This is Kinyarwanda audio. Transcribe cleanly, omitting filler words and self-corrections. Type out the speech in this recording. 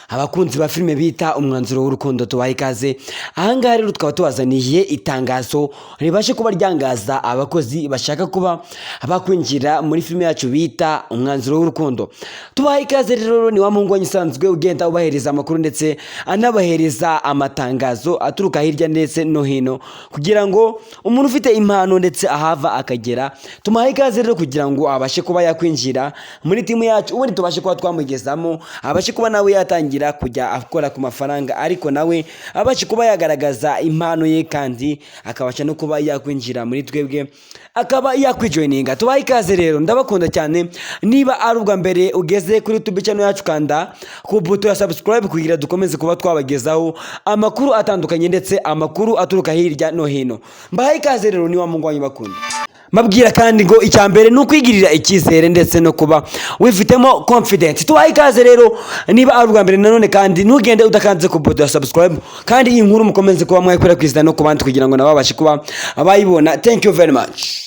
Abakunzi ba filime bita Umwanzuro w'Urukundo, tubaha ikaze. Ahangaha rero tukaba tubazaniye itangazo ribashe kuba ryangaza abakozi bashaka kuba bakwinjira muri filime yacu bita Umwanzuro w'Urukundo. Tubaha ikaze rero, ni wa muhungu wanyu usanzwe ugenda ubahereza amakuru ndetse anabahereza amatangazo aturuka hirya ndetse no hino, kugira ngo umuntu ufite impano ndetse ahava akagera, tumuhaye ikaze rero kugira ngo abashe kuba yakwinjira muri timu yacu, ubundi tubashe kuba twamugezamo, abashe kuba nawe yatangira kujya akora ku mafaranga, ariko nawe abashe kuba yagaragaza impano ye kandi akabasha no kuba yakwinjira muri twebwe, akaba yakwijoininga. Tubahe ikaze rero, ndabakunda cyane. Niba ari ubwa mbere ugeze kuri YouTube channel yacu, kanda ku buto ya subscribe kugira dukomeze kuba twabagezaho amakuru atandukanye ndetse amakuru aturuka hirya no hino. Mbahaye ikaze rero, ni wa mungu wanyu bakunda. Mbabwira kandi ngo icya mbere ni ukwigirira icyizere ndetse no kuba wifitemo confidence. Tubahe ikaze rero, niba ari ubwa mbere nanone kandi ntugende udakanze ku buto ya subscribe, kandi iyi nkuru mukomeze kuba mwayikwirakwiza no ku bandi kugira ngo nabo babashe kuba bayibona. Thank you very much.